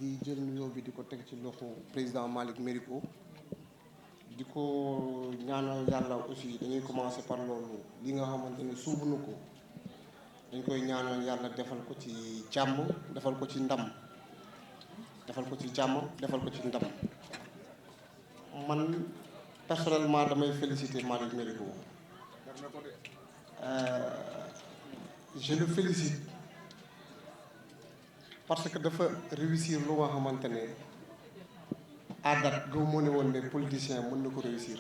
di jël nuyoo bi di ko teg ci loxo président Malick Mériko di ko ñaanal yàlla aussi dañuy commencer par loolu li nga xamante ne suubu na ko dañ koy ñaanal yàlla defal ko ci jàmm defal ko ci ndam defal ko ci jàmm defal ko ci ndam. Man personnellement damay féliciter Malick Mériko je le félicite parce que dafa réussir lu nga xamante ne à date gaw moo ne woon ne politicien mën na ko réussir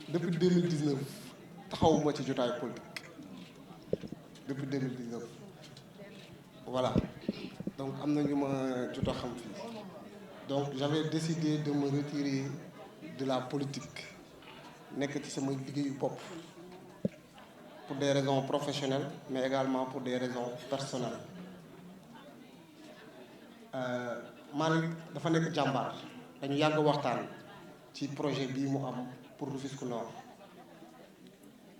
depuis 2019 taxawuma ci jotaay politique depuis 2019 voilà donc am na ñu ma jot a xam fii donc j'avais décidé de me retirer de la politique nekk ci sama liggéeyu bopp pour des raisons professionnelles mais également pour des raisons personnelles. Malick dafa nekk jàmbaar dañu yàgg waxtaan ci projet bii mu am pour Rufisque Nord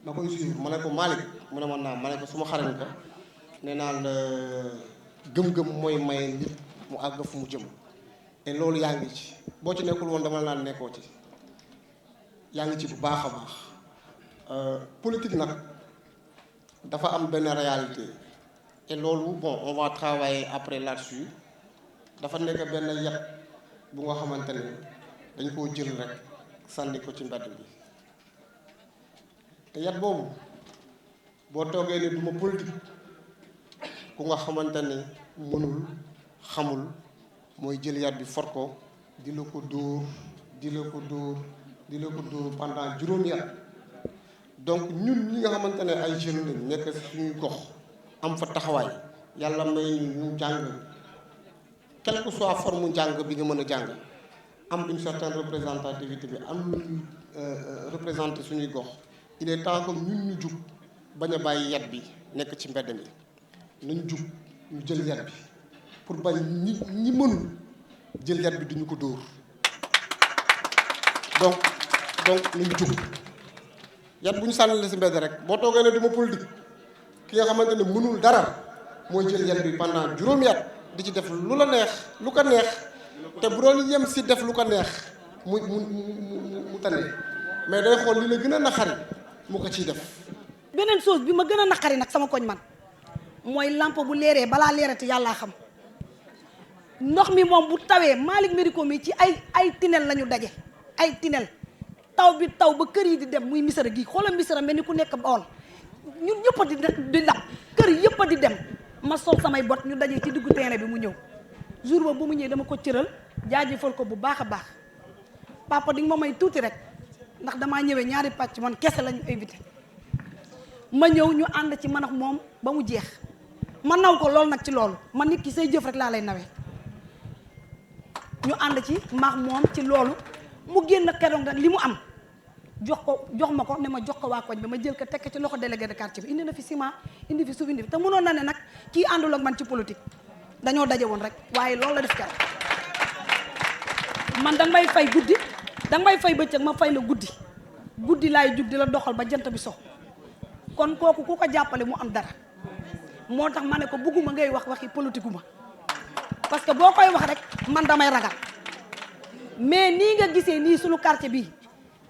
ma koy suivre ma ne ko Malick mu ne ma naam ma ne ko suma xarañ ka nee naa la gëm-gëm mooy maye nit mu àgg fu mu jëm et loolu yaa ngi ci boo ci nekkul woon dama la naan nekkoo ci yaa ngi ci bu baax a baax politique nag dafa am benn réalité et loolu bon on va travailler après là-dessus dafa nekk benn yat bu nga xamante ne dañ koo jël rek sànni ko ci mbedd bi te yat boobu boo toogee ne duma politique ku nga xamante ne mënul xamul mooy jël yat bi for ko di la ko dóor di la ko dóor di la ko dóor pendant juróomi at donc ñun ñi nga xamante ne ay jeunes lañ nekk suñuy gox am fa taxawaay yàlla may ñu jàng quelle que soit forme njàng bi nga mën a jàng am une certaine représentativité bi am lu représenter suñuy gox il est temps que ñun ñu jug bañ a bàyyi yat bi nekk ci mbedd mi nañ jug ñu jël yat bi pour bañ ñi mënul jël yat bi duñu ko dóor donc nañ jug yat bu ñu sànni la si mbedd rek boo toogee ne duma politique ki nga xamante ne mënul dara mooy jël yat bi pendant juróomi at di ci def lu la neex lu ko neex te bu doon yem si def lu ko neex mu tane mais day xool li la gën a naqari mu ko ciy def. beneen chose bi ma gën a naqari nag sama koñ man mooy lampe bu leeree balaa leerati yàllaa xam ndox mi moom bu tawee Malick Mériko mi ci ay tinel la ñu daje ay tinel taw bi taw ba kër yi di dem muy misara gi xoolal misara mel ni ku nekk Bawol ñun ñëpp a di dab kër yëpp a di dem. ma sol samay bot ñu daje ci diggu terrain bi mu ñëw jour ba bu mu ñëwee dama ko cëral jaajëfal ko bu baax a baax papa di nga ma may tuuti rek ndax damaa ñëwee ñaari pàcc man kese lañu invité ma ñëw ñu ànd ci man ak moom ba mu jeex ma naw ko loolu nag ci loolu man nit ki say jëf rek laa lay nawee ñu ànd ci maax moom ci loolu mu génn keroog nag li mu am jox ma ko ne ma jox ko waa koñ bi ma jël ko tekk ci loxo délégué de quartier bi indi na fi ciment indi fi suuf indi fi te mënoon na ne nag kii àndul ak man ci politique dañoo daje woon rek waaye loolu la def keroog man danga may fay guddi danga may fay bëccëg ma fay la guddi laay jug di la doxal ba jant bi so kon kooku ku ko jàppale mu am dara moo tax ma ne ko bugguma ngay wax waxi politique ma parce que boo koy wax rek man damay ragal mais nii nga gisee nii suñu quartier bii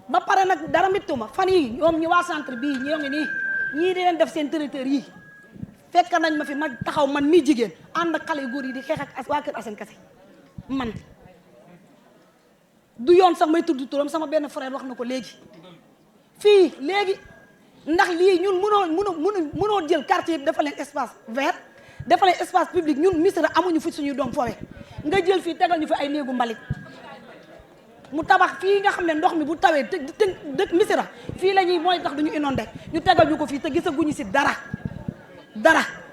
ba pare nag dara mittuma fan yii ñoom ñi waa centre bii ñoo ngi nii ñii di leen def seen territoire yii fekk nañ ma fi ma taxaw man mii jigéen ànd ak xale yu góor yi di xeex ak waa kër Assane Kassé man du yoon sax may tudd turam sama benn frère wax na ko léegi fii léegi ndax lii ñun mënoo jël quartier bi dafa leen espace vert dafa leen espace public ñun Missirah amuñu fi suñuy doom foowe nga jël fii tegal ñu fi ay néegu mbalit mu tabax fii nga xam ne ndox mi bu tawee dëkk Missirah fii la ñuy mooy tax duñu inondé ñu tegal ñu ko fii te gisaguñu si dara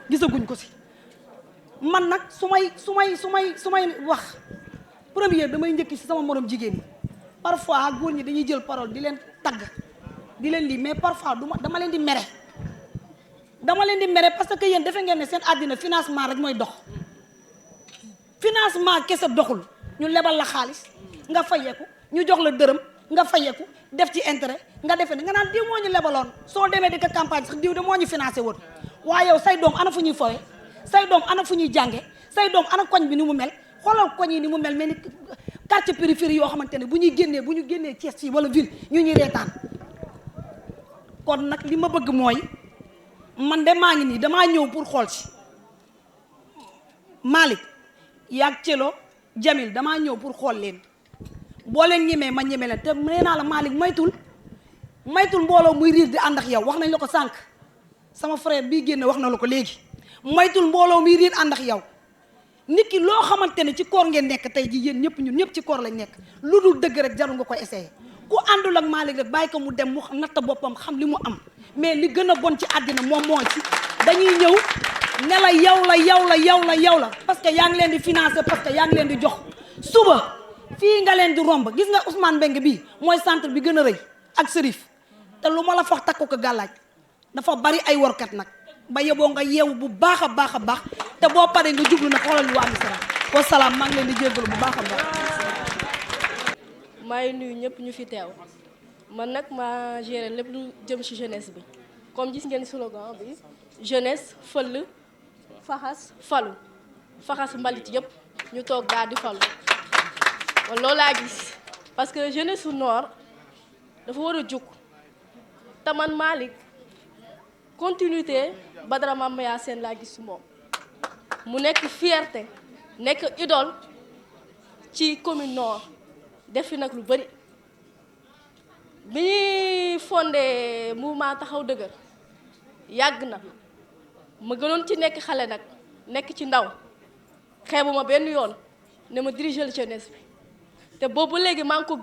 gisaguñ ko si man nag su may wax première damay njëkki si sama morom jigéen ñi parfois góor ñi dañuy jël parole di leen tagg di leen lii mais parfois dama leen di mere parce que yéen defe ngeen ne seen àddina financement rek mooy dox financement kese doxul ñu lebal la xaalis nga fayeeku ñu jox la dërëm nga fayeeku def ci intérêt nga defee ne nga naan diw moo ñu lebaloon soo demee di ko campagne sax diw de moo ñu financé woon waaye yow say doom ana fu ñuy fowe say doom ana fu ñuy jànge say doom ana koñ bi ni mu mel xoolal koñ yi ni mu mel ni quartier périphérie yoo xamante ne bu ñu génnee Thiès yi wala ville ñu ñuy reetaan. kon nag li ma bëgg mooy man de maa ngi nii damaa ñëw pour xool si Malick yaag Celo Jamil damaa ñëw pour xool leen boo leen ñemee ma ñeme leen te nee naa la Malick maytul mbooloo muy riir di ànd ak yow wax nañ la ko sànq sama frère bii génne wax na la ko léegi maytul mbooloo muy riir ànd ak yow nit ki loo xamante ne ci koor ngeen nekk tey ji yéen ñëpp ñun ñëpp ci koor lañ nekk lu dul dëgg rek jarul nga koy essayer ku àndul ak Malick rek bàyyi ko mu dem mu natt boppam xam li mu am mais li gën a bon ci àddina moom moo ci dañuy ñëw ne la yow la parce que yaa ngi leen di financer parce que yaa ngi leen di jox suba fii nga leen di romb gis nga Ousmane Mbengue bii mooy centre bi gën a rëy ak Serif te lu ma la fox takku ko gàllaaj dafa bari ay workat nag ba yeboo nga yeewu bu baax a baax te boo paree nga jublu nag xoolal ñu waa Missirah wa salaam maa ngi leen di jéggalu bu baax a baax. maa ngi nuyu ñëpp ñu fi teew man nag maa géré lépp lu jëm ci jeunesse bi comme gis ngeen slogan bi jeunesse fël faxas falu faxas mbalit yëpp ñu toog daal di falu man loolu laa gis parce que jeunesse su Nord dafa war a jug te man Malick continuité Badara Mamaya Sène laa gis moom mu nekk fierté nekk idole ci commune Nord def fi nag lu bëri bi ñuy fondé mouvement taxaw dëgër yàgg na ma gënoon ci nekk xale nag nekk ci ndaw xeebuma benn yoon ne ma diriger jeunesse bi te boobu léegi maa ngi ko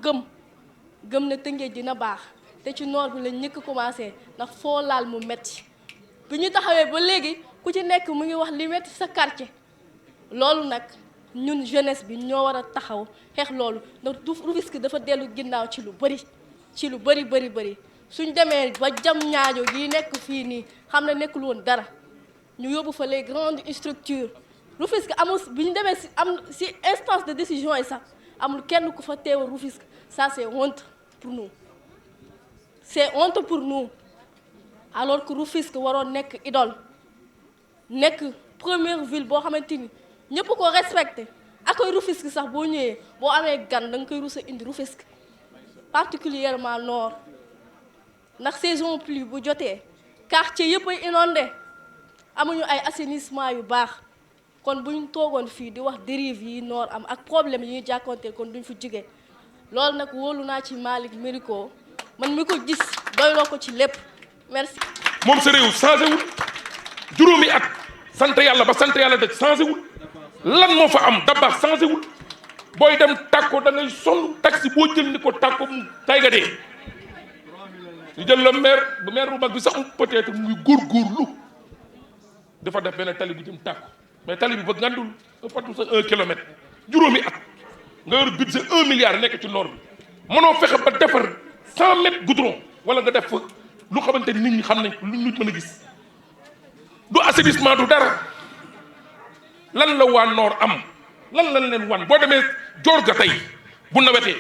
gëm na Tëngéej dina baax te ci Nord bi lañ ñëkk commencé ndax foo laal mu metti bi ñu taxawee ba léegi ku ci nekk mu ngi wax li metti sa quartier loolu nag ñun jeunesse bi ñoo war a taxaw xeex loolu ndax Rufisque dafa dellu ginnaaw ci lu bëri suñ demee ba jam ñaajo yi nekk fii nii xam ne nekkul woon dara ñu yóbbu fa les grandes structures Rufisque amul bi ñu demee si instance de décision yi sax amul kenn ku fa teewal Rufisque ça c'est honte pour nous alors que Rufisque waroon nekk idole nekk première ville boo xamante ni ñëpp ko respecté ak koy Rufisque sax boo ñëwee boo amee gan da nga koy rusa indi Rufisque particulièrement Nord ndax saison pluie bu jotee quartier yëpp ay inondé amuñu ay assainissement yu baax kon buñ toogoon fii di wax dérive yi Nord am ak problème yi ñuy jàkkoonteel kon duñ fi jóge loolu nag wóolu naa ci Malick Mériko man mi ko gis doyloo ko ci lépp merci. moom sa réew changé wul juróomi at sant yàlla ba sant yàlla daj changé wul lan moo fa am dabax changé wul booy dem tàkko da ngay sonn taxi boo jël ni ko tàkko mu tay nga dee ñu jël la maire bu mag bi sax peut-être mu ngi góorgóorlu dafa def benn tali bu jëm tàkko mais tali bi ba ngandul fatu sa 1 kilomètre juróomi at nga yor budget 1 milliard nekk ci Nord bi mënoo fexe ba defar 100 mètres goudron wala nga def lu xamante ni nit ñi xam nañ lu nit mën a gis du assainissement du dara lan la waa Nord am lan lañ leen wan boo demee joor ga tey bu nawetee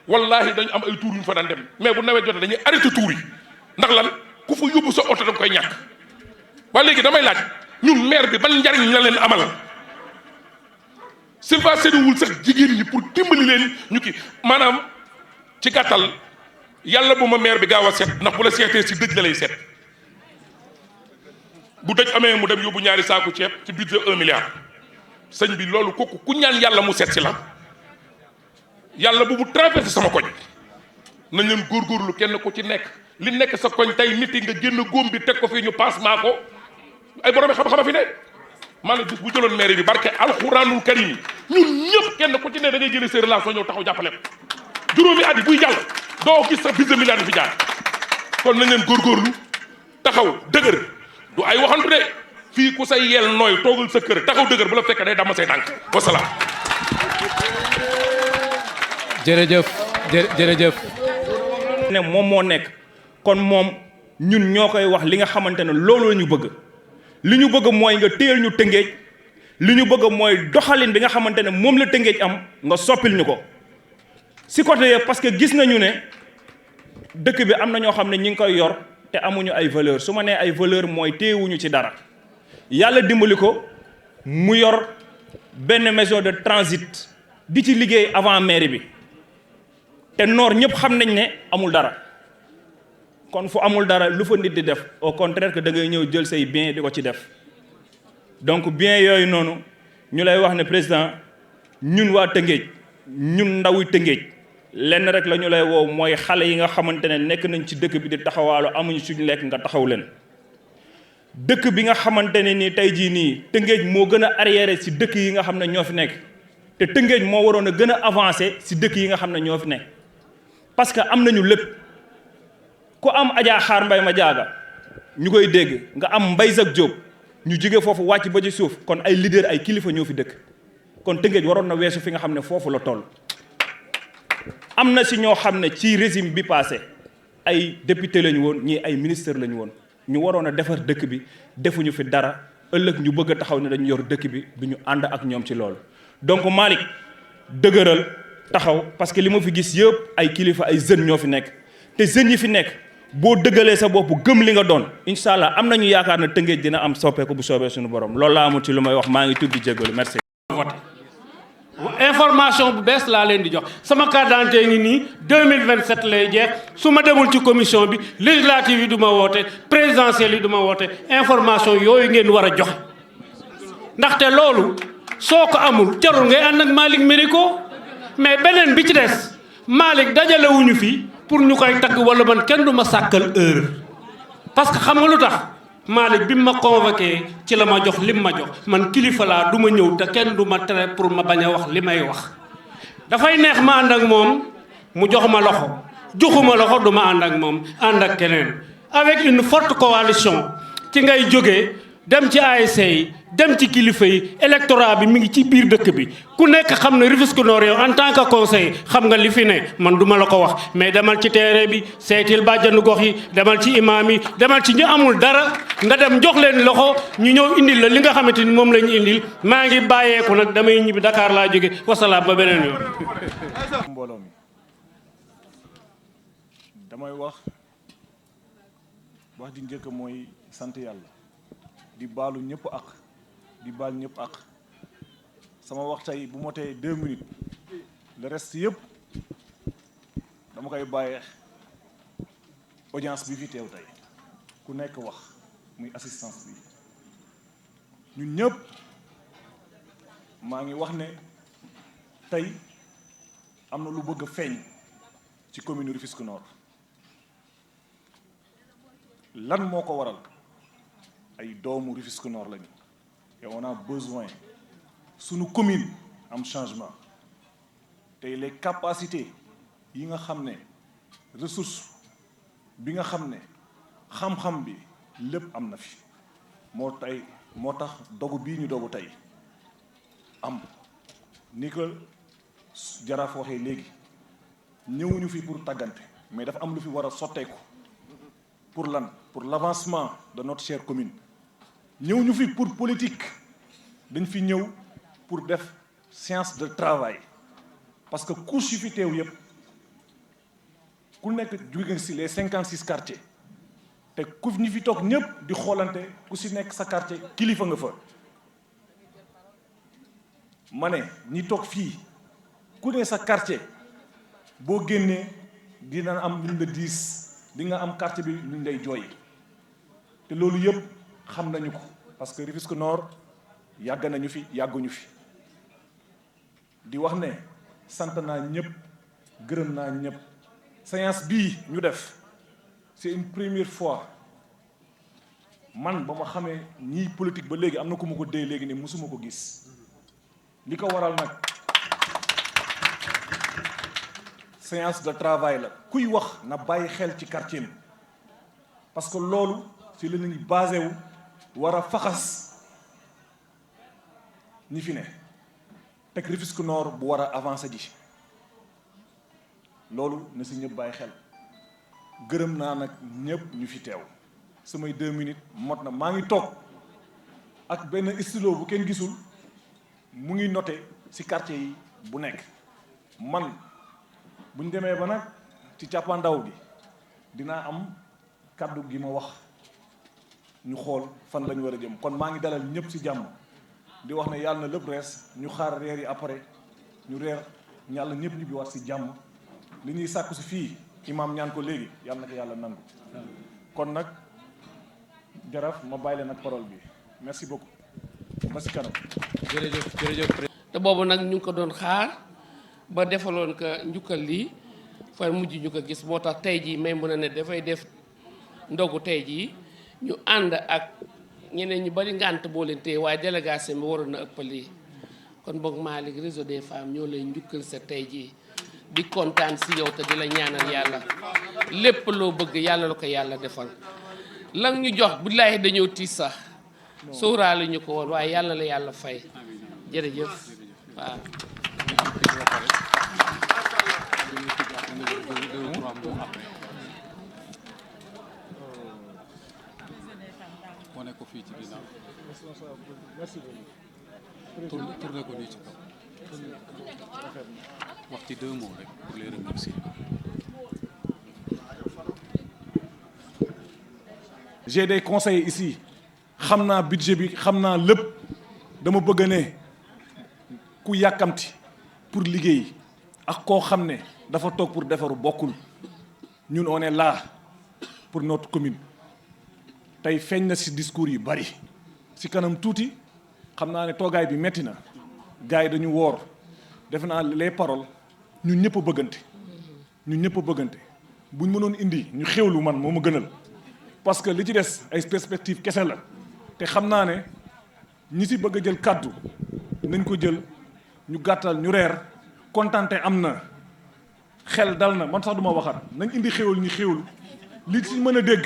wallahi dañu am ay tuur yu ñu fa daan dem mais bu nawet jotee dañuy arrêté tuur yi ndax lan ku fa yóbbu sa oto da nga koy ñàkk waa léegi damay laaj ñun maire bi ban njariñ la leen amal subventionné wul sax jigéen ñi pour dimbali leen ñu ki maanaam ci gàttal yàlla bu ma maire bi gaaw a seet ndax bu la seetee si dëj la lay seet bu dëj amee mu dem yóbbu ñaari saaku ceeb ci budget 1 milliard sëñ bi loolu kooku ku ñaan yàlla mu seet si la yàlla bu mu traversé sama koñ nañ leen góorgóorlu kenn ku ci nekk li nekk sa koñ tey nit yi nga génn góom bi teg ko fii ñu pansement ko ay borom xam-xam fi ne maanaam bis bu jëloon maire bi barke alxuraanul karim ñun ñëpp kenn ku ci ne da ngay génne ses relations ñëw taxaw jàppale juróomi at yi buy jàll doo gis sa budget milliard fi jaar kon nañ leen góorgóorlu taxaw dëgër du ay waxantu de fii ku say yeel nooy toogal sa kër taxaw dëgër bu la fekkee day damm say tànk wasalaam. jërëjëf ne moom moo nekk kon moom ñun ñoo koy wax li nga xamante ne loolu la ñu bëgg li ñu bëgg mooy nga téyel ñu Tëngéej li ñu bëgg mooy doxalin bi nga xamante ne moom la Tëngéej am nga soppil ñu ko si côté yëpp parce que gis nañu ne dëkk bi am na ñoo xam ne ñi ngi koy yor te amuñu ay valeur su ma nee ay valeur mooy téyewuñu ci dara yàlla dimbali ko mu yor benn maison de transit di ci liggéey avant mairie bi te Nord ñëpp xam nañ ne amul dara kon fu amul dara lu fa nit di def au contraire que da ngay ñëw jël say bien di ko ci def donc bien yooyu noonu ñu lay wax ne président ñun waa Tëngéej ñun ndawi Tëngéej lenn rek la ñu lay woo mooy xale yi nga xamante ne nekk nañ ci dëkk bi di taxawaalu amuñu suñu lekk nga taxaw leen dëkk bi nga xamante ne nii tey jii nii Tëngéej moo gën a arriéré si dëkk yi nga xam ne ñoo fi nekk te Tëngéej moo waroon a gën a avancé si dëkk yi nga xam ne ñoo fi nekk parce que am nañu lépp ku am Adja Xaar Mbay ma jaaga ñu koy dégg nga am Mbay Sak Jóob ñu jóge foofu wàcc ba ci suuf kon ay leader ay kilifa ñoo fi dëkk kon Tëngéej waroon na weesu fi nga xam ne foofu la toll am na si ñoo xam ne ci régime bi passé ay député lañu woon ñii ay ministre lañu woon ñu waroon a defar dëkk bi defuñu fi dara ëllëg ñu bëgg a taxaw ne dañu yor dëkk bi du ñu ànd ak ñoom ci loolu donc Malick dëgëral taxaw parce que li ma fi gis yëpp ay kilifa ay jeunes ñoo fi nekk te jeunes yi fi nekk boo dëggalee sa bopp gëm li nga doon incha allah am nañu yaakaar ne Tëngéej dina am soppeeku bu soobee suñu borom loolu laa amul ci lu may wax maa ngi tudd di jégalu merci. information bu bees laa leen di jox sama carte d'identité ngi nii 2027 lay jeex su ma demul ci commission bi législative yi du ma woote présidentielle yi du ma woote information yooyu ngeen war a joxe ndaxte loolu soo ko amul jarul ngay ànd ak Malick Mériko mais beneen bi ci des Malick dajalewuñu fi pour ñu koy tagg wala man kenn du ma sàkkal heure parce que xam nga lu tax Malick bi ma convoqué ci la ma jox lim ma jox man kilifa laa du ma ñëw te kenn du ma tere pour ma bañ a wax li may wax dafay neex ma ànd ak moom mu jox ma loxo joxuma loxo du ma ànd ak moom ànd ak keneen avec une forte coalition ci ngay jógee dem ci ASC yi dem ci kilifa yi électorat bi mi ngi ci biir dëkk bi ku nekk xam ne Rufisque Nord yow en tant que conseil xam nga li fi ne man duma la ko wax mais demal ci terrain bi seetil bàjjanu gox yi demal ci imaam yi demal ci ñu amul dara nga dem jox leen loxo ñu ñëw indil la li nga xamante ni moom la ñu indil maa ngi bàyyeeku nag damay ñibbi Dakar laa jóge wasalaam ba beneen yoon. mbooloo mi damay wax ji njëkk mooy sant yàlla di baalu ñëpp ak di baal ñëpp ak sama wax tey bu motee 2 minutes le reste yëpp dama koy bàyyee audience bi fi teew tey ku nekk wax muy assistance bi ñun ñëpp maa ngi wax ne tey am na lu bëgg a feeñ ci commune Rufisque Nord lan moo ko waral ay doomu Rufisque Nord lañu et on a besoin sunu commune am changement tey les capacités yi nga xam ne ressource bi nga xam ne xam-xam bi lépp am na fi moo tax dogu bii ñu dogu tey am ni ko jaraaf waxee léegi ñëwuñu fi pour tàggante mais dafa am lu fi war a sotteeku pour lan pour l'avancement de notre chère commune ñëwuñu fi pour politique dañ fi ñëw pour def séance de travail parce que couche yi fi teew yëpp ku nekk jóge si les 56 quartiers te ku ñi fi toog ñëpp di xoolante ku si nekk sa quartier kilifa nga fa ma ne ñi toog fii ku ne sa quartier boo génnee dina am luñ la diis di nga am quartier bi luñ lay jooy te loolu yëpp xam nañu ko parce que Rufisque Nord yàgg nañu fi yàgguñu fi di wax ne sant naa ñëpp gërëm naa ñëpp séance bii ñu def c'est une première fois man ba ma xamee ñii politique ba léegi am na ku ma ko dee léegi ne mësuma ko gis li ko waral nag séance de travail la kuy wax na bàyyi xel ci quartier parce que loolu ci la ñuy basé wu war a faxas ñi fi ne teg Rufisque Nord bu war a avancé ji loolu na si ñëpp bàyyi xel gërëm naa nag ñëpp ñu fi teew samay 2 minutes mot na maa ngi toog ak benn stylo bu kenn gisul mu ngi noté si quartier yi bu nekk man bu ñu demee ba nag ci càppandaw bi dinaa am kàddu gi ma wax ñu xool fan lañu war a jëm kon maa ngi dalal ñëpp ci jàmm di wax ne yàlla na lépp rees ñu xaar reer yi après ñu reer yàlla ñëpp ñibbi waat si jàmm li ñuy sàkku si fii imaam ñaan ko léegi yàlla na ko yàlla nangu kon nag jaraaf ma bàyyi leen ak parole bi merci beaucoup merci kanam jërëjëf te boobu nag ñu ngi ko doon xaar ba defaloon ko njukkal lii far mujj ñu ko gis moo tax tey jii may mën a ne dafay def ndogu tey jii ñu ànd ak ñeneen ñu bari ngànt boo leen téye waaye délégation bi waroon na ëppal lii kon boog Malick réseau des femmes ñoo lay njukkal sa tey jii di kontaan si yow te di la ñaanal yàlla lépp loo bëgg yàlla la ko yàlla defal lan ñu jox billaahi dañoo tiis sax sóoraale ñu ko woon waaye yàlla la yàlla fay jërëjëf waaw. wane ko fii ci ginnaaw tourné ko nii ci kaw wax ci 2 mots rek pour les remercier. j'ai des conseils ici xam naa budget bi xam naa lépp dama bëgg ne ku yàkkamti pour liggéey ak koo xam ne dafa toog pour defaru bokkul ñun on est là pour notre commune tey feeñ na ci discours yu bari ci kanam tuuti xam naa ne toogaay bi metti na gars yi dañu woor defe naa les paroles ñun ñëpp a bëggante ñun ñëpp a bëggante buñ mënoon indi ñu xewlu man moo ma gënal parce que li ci des ay perspectives kese la te xam naa ne ñi ci bëgg a jël kàddu nañ ko jël ñu gàttal ñu reer kontante am na xel dal na man sax duma waxat nañ indi xéwal ñu xéwlu li ci mën a dégg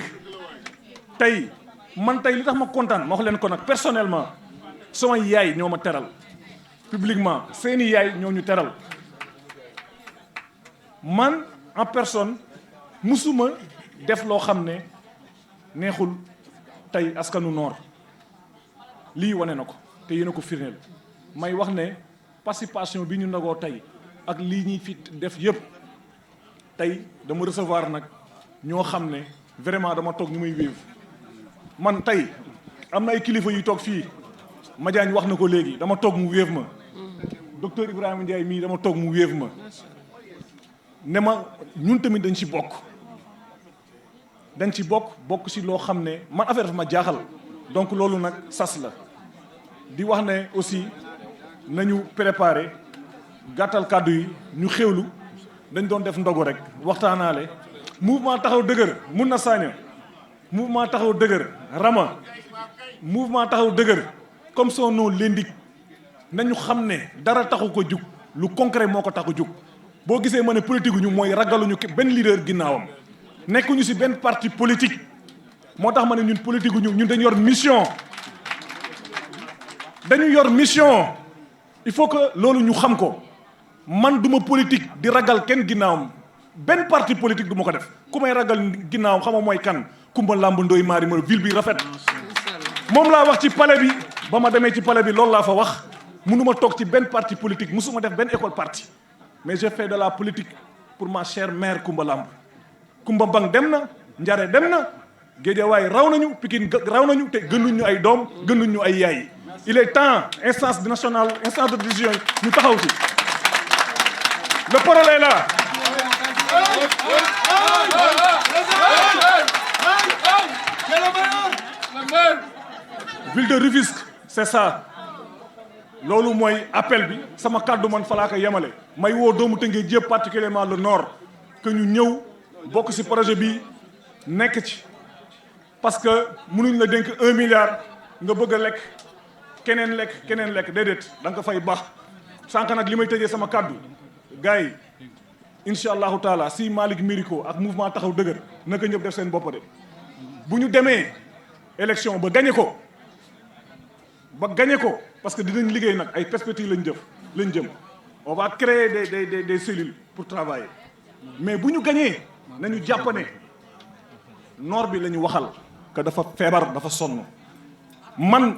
tey man tey li tax ma kontaan ma wax leen ko nag personnellement sama yaay ñoo ma teral publiquement seeni yaay ñoo ñu teral man en personne musuma def loo xam ne neexul tey askanu noor lii wane na ko te yéen a ko firndeel may wax ne participation bi ñu nagoo tey ak lii ñuy fi def yëpp tey dama recevoir nag ñoo xam ne vraiment dama toog ñu muy wéev man tey am na ay kilifa yu toog fii Madiagne wax na ko léegi dama toog mu wéev ma docteur Ibrahima Ndiaye mii dama toog mu wéev ma ne ma ñun tamit dañ ci bokk bokk ci loo xam ne man affaire dafa ma jaaxal donc loolu nag sas la di wax ne aussi nañu préparer gàttal kàddu yi ñu xewlu dañ doon def ndogu rek waxtaanaale mouvement taxaw dëgër mun na saaña mouvement taxaw dëgër rama mouvement taxaw dëgër comme son nom l'indique nañu xam ne dara taxu ko jug lu concret moo ko taxu jug boo gisee ma ne politique ñu mooy ragaluñu benn leader ginnaawam nekkuñu ci benn parti politique moo tax ma ne ñun politique ñun dañu yor mission il faut que loolu ñu xam ko man duma politique di ragal kenn ginnaawam benn parti politique du ma ko def ku may ragal ginnaawam xam nga mooy kan Kumba Lamb Ndoy Maari ma ville bi rafet moom laa wax ci palais bi ba ma demee ci palais bi loolu laa fa wax mënuma toog ci benn parti politique musuma def benn école parti mais j'ai fait de la politique pour ma chère mère Kumba Lamb Kumba Bang dem na Njare dem na Géejawaay raw nañu Pikine raw nañu te gënuñ ñu ay doom gënuñ ñu ay yaay il est temps instance nationale instance de décision ñu taxaw ci le parole est là ville de Rufisque c'est ça loolu mooy appel bi sama kàddu man falaa ko yemale may woo doomu Tëngéej yëpp particulièrement le nord que ñu ñëw bokk ci projet bi nekk ci parce que mënuñ la dénk 1 milliard nga bëgg a lekk keneen lekk déedéet da nga ko fay baax sànq nag li may tëjee sama kàddu gars yi incha allahu taala si Malick Mériko ak mouvement taxaw dëgër naka ñëpp def seen bopp de bu ñu demee élection ba gagné ko parce que dinañ liggéey nag ay perspectives lañ jëm on va créer des cellules pour travailler mais bu ñu gagné nañu jàpp ne noor bi la ñu waxal que dafa feebar dafa sonn man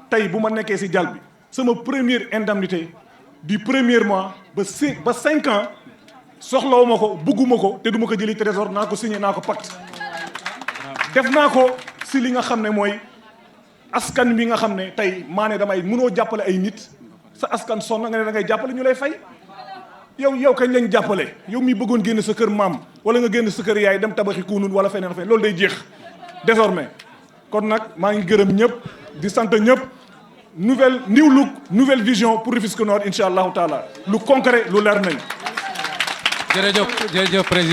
tey bu ma nekkee ci jal bi sama première indemnité du premier mois ba 5 ans soxlawuma ko bugguma ko te duma ko jëli trésor naa ko signé naa ko pacte def naa ko ci li nga xam ne mooy askan wi nga xam ne tey maa ne damay mënoo jàppale ay nit sa askan sonn nga ne da ngay jàppale ñu lay fay yow kañ lañ jàppale yow mi bëggoon génn sa kër maam wala nga génn sa kër yaay dem tabaxi kunun wala feneen feneen loolu day jeex désormais kon nag maa ngi gërëm ñëpp di sant ñëpp new look nouvelle vision pour Rufisque Nord incha allahu taala lu concret lu leer nañ jërëjëf président